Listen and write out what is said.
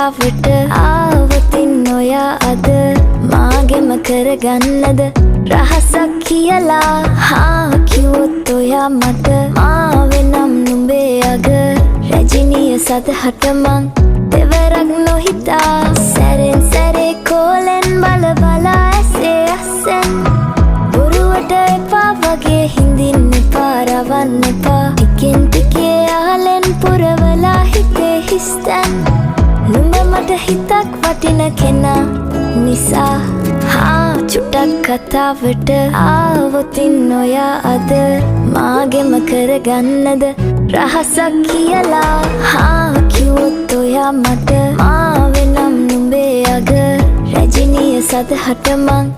කතාවට ආවොතින් ඔයා අද මාගෙම කරගන්නද රහසක් කියලා? හා කිව්වොත් ඔයා මට මාවෙනම් නුඹේ අග රැජිනිය සදහට මං දෙවරක් නොහිතා. සැරෙන් සැරේ කෝලෙන් බල බලා ඇසේ අස්සෙන් බොරුවට එපා වගේ හිඳින්න එපා, රවන්න එපා. ටිකෙන් ටිකේ යාලෙන් පුරවලා හිතේ හිස්තැන්. නුඹ මට හිතක් වටින කෙනා නිසා. හා චුට්ටක් කතාවට ආවොතින් ඔයා අද මාගෙම කරගන්නද රහසක් කියලා? හා කිව්වොත් ඔයා මට මාවෙනම් නුඹේ අග රැජිනිය සදහට මං